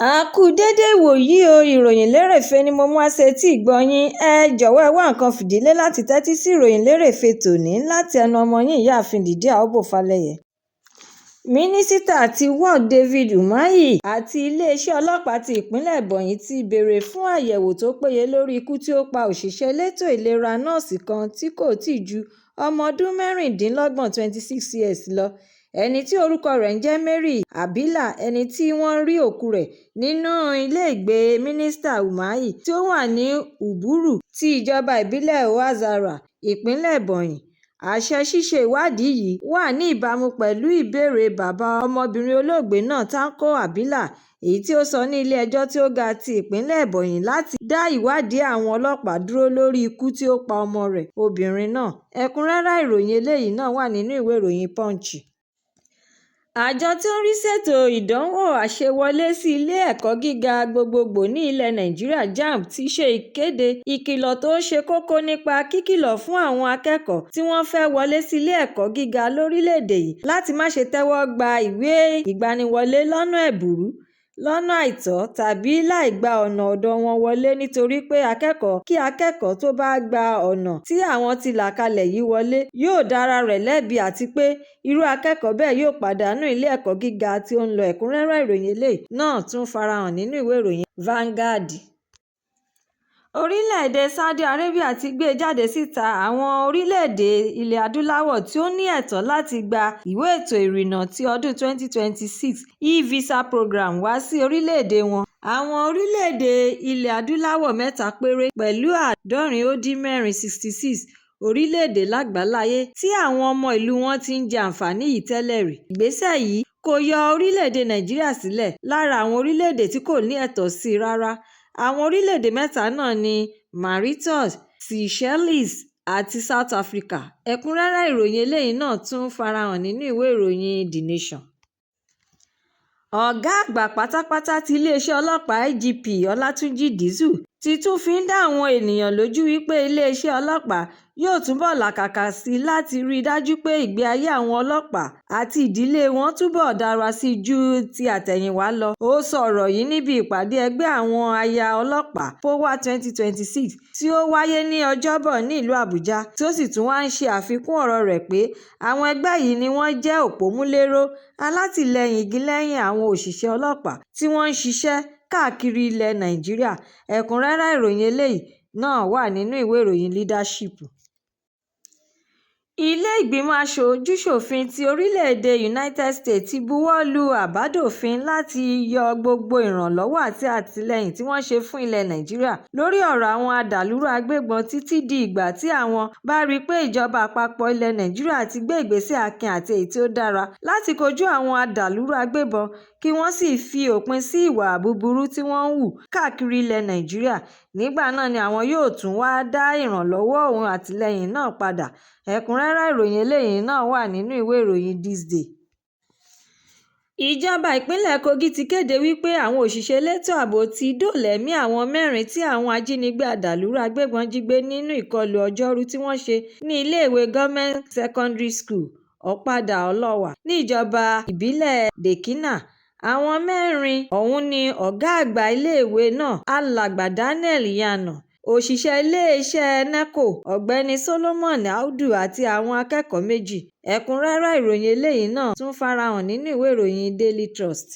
A kú dédé ìwòyí o. Ìròyìn lérèfé ni mo mú wá sétí ìgbọ́ yín. Ẹ jọ̀wọ́, ẹ wá nǹkan fìdílé láti tẹ́tí sí ìròyìn lérèfé tòní láti ẹnu ọmọ yín, Ìyáàfin Lydia Obofaleye. Mínísítà ti Work David Umahi àti iléeṣẹ́ ọlọ́pàá ti ìpínlẹ̀ Ebonyi ti béèrè fún àyẹ̀wò tó péye lórí ikú tí ó pa òṣìṣẹ́ elétò ìlera nọ́ọ̀sì kan tí kò tí ju ọmọ ọdún 26, 26 years lọ, ẹni tí orúkọ rẹ̀ ń jẹ́ Mary Habila, ẹni tí wọ́n rí òkú rẹ̀ nínú iléègbé Mínísítà Umahi tí ó wà ní Uburu ti ìjọba ìbílẹ̀ Ozara, ìpínlẹ̀ Ebonyi. Àṣẹ ṣíṣe ìwádìí yìí wà ní ìbámu pẹ̀lú ìbéèrè bàbá ọmọbìnrin olóògbé náà, Tanko Habila, èyí tí ó sọ ní ilé-ẹjọ́ tí ó ga ti ìpínlẹ̀ Ebonyi láti dá ìwádìí àwọn ọlọ́pàá dúró lórí ikú tí ó pa ọmọ rẹ̀ obìnrin náà. Ẹ̀kúnrẹ́rẹ́ ìròyìn eléyìí náà wà nínú ìwé ìròyìn Punch. Àjọ tí ó ń rí ṣètò ìdánwò àṣewọlé sí ilé ẹ̀kọ́ gíga gbogbogbò ní ilẹ̀ Nàìjíríà, JAMB, ti ṣe ìkéde ìkìlọ̀ tó ṣe kókó nípa kíkìlọ̀ fún àwọn akẹ́kọ̀ọ́ tí wọ́n fẹ́ wọlé sí ilé ẹ̀kọ́ gíga lórílẹ̀‐èdè yìí láti má ṣe tẹ́wọ́ gba ìwé ìgbaniwọlé lọ́nà ẹ̀bùrú, lọ́nà àìtọ́ tàbí láì gba ọ̀nà ọ̀dọ̀ wọn wọlé, nítorí pé akẹ́kọ̀ọ́ kí akẹ́kọ̀ọ́ tó bá gba ọ̀nà tí àwọn ti là kalẹ̀ yìí wọlé yóò dá ara rẹ̀ lẹ́bi, àti pé irú akẹ́kọ̀ọ́ bẹ́ẹ̀ yóò pàdánù ilé ẹ̀kọ́ gíga tí ó ń lọ. Ẹ̀kúnrẹ́rẹ́ ìròyìn eléyìí náà tún farahàn nínú ìwé ìròyìn Vanguard. Orílẹ̀-èdè Saudi Arabia ti gbé jáde síta àwọn orílẹ̀-èdè ilẹ̀ adúláwọ̀ tí ó ní ẹ̀tọ́ láti gba ìwé ètò ìrìnnà ti ọdún 2026 e-visa program wá sí orílẹ̀-èdè wọn. Àwọn orílẹ̀-èdè ilẹ̀ adúláwọ̀ mẹ́ta péré pẹ̀lú 76, 66 orílẹ̀-èdè lágbàáyé tí àwọn ọmọ ìlú wọn ti ń jẹ àǹfààní yìí tẹ́lẹ̀ rí. Ìgbésẹ̀ yìí kò yọ orílẹ̀-èdè Nàìjíríà sílẹ̀ lára àwọn orílẹ̀-èdè tí kò ní ẹ̀tọ́ sí rárá. Àwọn orílẹ̀-èdè mẹ́ta náà ní Mauritius, Seychelles àti South Africa. Ẹ̀kúnrẹ́rẹ́ ìròyìn eléyìí náà tún farahàn nínú ìwé ìròyìn The Nation. Ọ̀gá àgbà pátápátá ti iléeṣẹ́ ọlọ́pàá, IGP Ọlátúnjí Dìsù, ti tún fi ń dá àwọn ènìyàn lójú wípé iléeṣẹ́ ọlọ́pàá yóò túbọ̀ làkàkà sí i láti rí i dájú pé ìgbé ayé àwọn ọlọ́pàá àti ìdílé wọn túbọ̀ dára sí ju ti àtẹ̀yìnwá lọ. Ó sọ ọ̀rọ̀ yìí níbi ìpàdé ẹgbẹ́ àwọn aya ọlọ́pàá POWA 2026 tí ó wáyé ní Ọjọ́bọ̀ ní ìlú Àbújá, tí ó sì tún wá ń ṣe àfikún ọ̀rọ̀ rẹ̀ pé àwọn ẹgbẹ́ yìí ni wọ́n jẹ́ òpómúléró, alátìlẹ́yìn igi lẹ́yìn àwọn òṣìṣẹ́ ọlọ́pàá tí wọ́n ń ṣiṣẹ́ káàkiri ilẹ̀ Nàìjíríà. Ẹ̀kúnrẹ́rẹ́ ìròyìn eléyìí náà wà nínú ìwé ìròyìn Leadership. Ilé ìgbìmọ̀ aṣojú-ṣòfin ti orílẹ̀-èdè United States ti buwọ́ lu àbádòfin láti yọ gbogbo ìrànlọ́wọ́ àti àtìlẹ́yìn tí wọ́n ṣe fún ilẹ̀ Nàìjíríà lórí ọ̀rọ̀ àwọn adàlúrú agbébọn títí di ìgbà tí àwọn bá rí i pé ìjọba àpapọ̀ ilẹ̀ Nàìjíríà ti gbé ìgbésẹ̀ akin àti èyí tí ó dára láti kojú àwọn adàlúrú agbébọn, kí wọ́n sì fi òpin sí ìwà búburú tí wọ́n ń hù káàkiri ilẹ̀ Nàìjíríà. Nígbà náà ni àwọn yóò tún wáá dá ìrànlọ́wọ́ ohun àtìlẹ́yìn náà padà. Ẹ̀kúnrẹ́rẹ́ ìròyìn eléyìí náà wà nínú ìwé ìròyìn This Day. Ìjọba ìpínlẹ̀ Kogi ti kéde wípé àwọn òṣìṣẹ́ elétò ààbò ti dóòlà ẹ̀mí àwọn mẹ́rin tí àwọn ajínigbé adàlúrú agbébọn jí gbé nínú ìkọlù Ọjọ́rú tí wọ́n ṣe ní iléèwé Government Secondary School, Ọ̀padà Ọlọ́wà, níjọba ìbílẹ̀ Dèkínà. Àwọn mẹ́rin ọ̀hún ni ọ̀gá àgbà iléèwé náà, Alàgbà Daniel Yannah, òṣìṣẹ́ iléeṣẹ́ NECO Ọ̀gbẹ́ni Solomon Audu àti àwọn akẹ́kọ̀ọ́ méjì. Ẹ̀kúnrẹ́rẹ́ ìròyìn eléyìí náà tún farahàn nínú ìwé ìròyìn Daily Trust.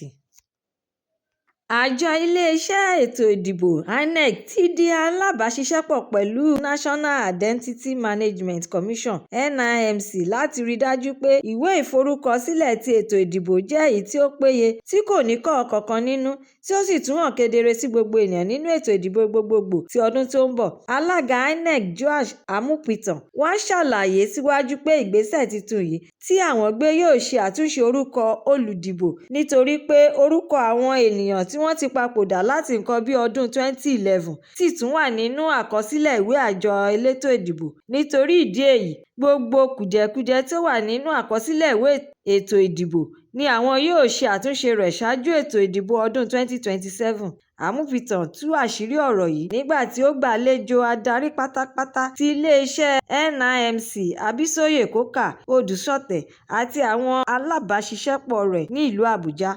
Àjọ iléeṣẹ́ ètò ìdìbò INEC ti di alábàáṣiṣẹ́pọ̀ pẹ̀lú National Identity Management Commission, NIMC, láti rí i dájú pé ìwé ìforúkọsílẹ̀ ti ètò ìdìbò jẹ́ èyí tí ó péye, tí kò ní kọ́kọ̀ kankan nínú, tí ó sì tún hàn kedere sí gbogbo ènìyàn nínú ètò ìdìbò gbogbogbò ti ọdún tó ń bọ̀. Alága INEC, Joash Amupitan, wá ṣàlàyé síwájú pé ìgbésẹ̀ tuntun yìí tí àwọn gbé yóò ṣe àtúnṣe orúkọ olùdìbò, nítorí pé orúkọ àwọn ènìyàn tí wọ́n ti papòdà láti nǹkan bí ọdún 2011 sì tún wà nínú àkọsílẹ̀ ìwé àjọ elétò ìdìbò. Nítorí ìdí èyí, gbogbo kùdìẹ̀kudiẹ tó wà nínú àkọsílẹ̀ ìwé ètò ìdìbò ni àwọn yóò ṣe àtúnṣe rẹ̀ ṣáájú ètò ìdìbò ọdún 2027. Amupitan tú àṣírí ọ̀rọ̀ yìí nígbà tí ó gbàlejò adarí pátápátá ti iléeṣẹ́ NIMC, Abisoye Coker-Odusote, àti àwọn alábàáṣiṣẹ́pọ̀ rẹ̀ ní ìlú Àbújá.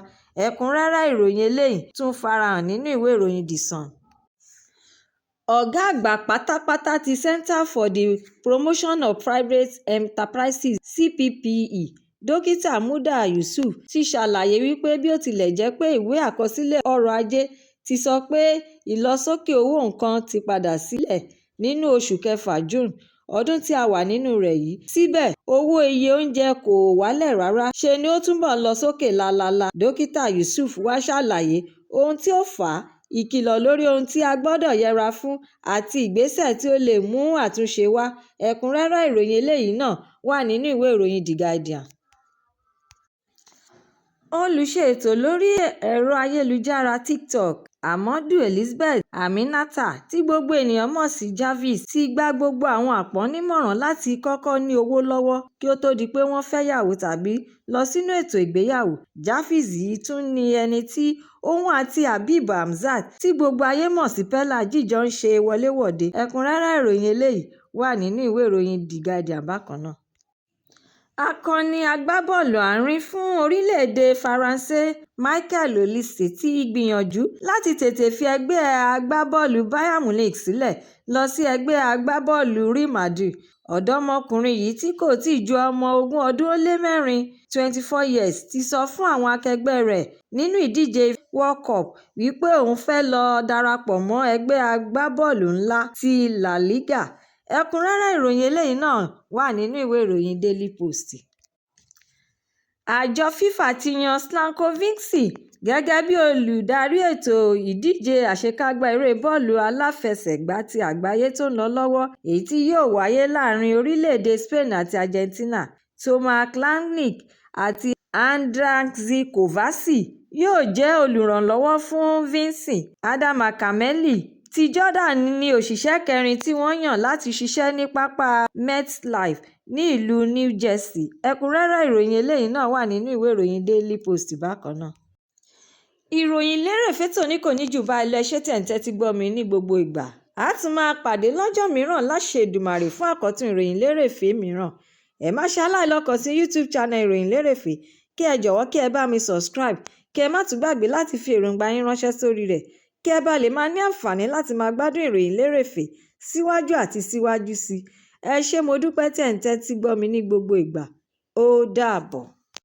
Ẹ̀kúnrẹ́rẹ́ ìròyìn eléyìí tún farahàn nínú ìwé ìròyìn The Sun. Ọ̀gá àgbà pátápátá ti Center for the Promotion of Private Enterprises CPPE, Dókítà Muda Yusuf ti ṣàlàyé wípé bí ó tilẹ̀ jẹ́ pé ìwé àkọsílẹ̀ ọrọ̀ ajé ti sọ pé ìlọsókè owó nǹkan ti padà sílẹ̀ nínú oṣù kẹfà June ọdún tí a wà nínú rẹ̀ yìí, síbẹ̀ owó iye oúnjẹ kò wálẹ̀ rárá, ṣe ni ó túbọ̀ ń lọ sókè lálaalà. Dókítà Yusuf wá ṣàlàyé ohun tí ó fà á, ìkìlọ̀ lórí ohun tí a gbọ́dọ̀ yẹra fún àti ìgbésẹ̀ tí ó lè mú àtúnṣe wá. Ẹ̀kúnrẹ́rẹ́ ìròyìn eléyìí náà wà nínú ìwé ìròyìn The Guardian. Olùṣe ètò lórí ẹ̀rọ ayélujára TikTok, Amadu Elizabeth Aminata, tí gbogbo ènìyàn mọ̀ sí Jarvis, ti gba gbogbo àwọn àpọ́n nímọ̀ràn láti kọ́kọ́ ní owó lọ́wọ́ kí ó tó di pé wọ́n fẹ́yàwó tàbí lọ sínú ètò ìgbéyàwó. Jarvis yìí tún ni ẹni tí òun àti Habeeb Hamzat tí gbogbo ayé mọ̀ sí Peller jíjọ ń ṣe wọléwọ̀de. Ẹ̀kúnrẹ́rẹ́ ìròyìn eléyìí wà nínú ìwé ìròyìn The Guardian bákan náà. Akọni agbábọ́ọ̀lù àárín fún orílẹ̀-èdè Faransé Michael Olise ti gbìyànjú láti tètè fi ẹgbẹ́ agbábọ́ọ̀lù Bayern Munich sílẹ̀ lọ sí ẹgbẹ́ agbábọ́ọ̀lù Real Madrid. Ọ̀dọ́mọkùnrin yìí tí kò tíì ju ọmọ 24 ọdún 24 years ti sọ fún àwọn akẹgbẹ́ rẹ̀ nínú ìdíje World Cup wípé òun fẹ́ lọ darapọ̀ mọ́ ẹgbẹ́ agbábọ́ọ̀lù ńlá ti La Liga. Ẹ̀kúnrẹ́rẹ́ ìròyìn eléyìí náà wà nínú ìwé ìròyìn Daily Post. Àjọ FIFA ti yan Slavko Vincic gẹ́gẹ́ bí olùdarí ètò ìdíje àṣekágbá eré bọ́ọ̀lù aláfẹsẹ̀gbá ti àgbáyé tó ń lọ lọ́wọ́, èyí tí yóò wáyé láàrin orílẹ̀-èdè Spain àti Argentina. Thomas Rangnick àti Andrzej Kovaci yóò jẹ́ olùrànlọ́wọ́ fún Vincic. Adam Elkamel ti Jordan ní òṣìṣẹ́ kẹrin tí wọ́n yàn láti ṣiṣẹ́ ní pápá MetLife ní ìlú New Jersey. Ẹ̀kúnrẹ́rẹ́ ìròyìn eléyìí náà wà nínú ìwé ìròyìn Daily Post bákan náà. Ìròyìn lérèfé tòní kò ní jù báyìí lọ. Ẹ ṣé tẹ̀ ń tẹ́tí gbọ́ mi ní gbogbo ìgbà. A tún máa pàdé lọ́jọ́ mìíràn láṣẹ Èdùmàrè fún àkọ́tún ìròyìn lérèfé mìíràn. Ẹ má ṣe aláìlọ kàn sí YouTube channel Ìròyìn Lérèfé, kí ẹ jọ̀wọ́ kí ẹ bá mi subscribe, kí ẹ má tún gbàgbé láti fi èròǹgbà yín ránṣẹ́ sórí rẹ̀, kí ẹ bá lè máa ní àǹfààní láti máa gbádùn ìròyìn lérèfé síwájú àti síwájú sí i. Ẹ ṣé, mo dúpẹ́ tẹ̀ ń tẹ́tí gbọ́ mi ní gbogbo ìgbà. Ó dàbọ̀.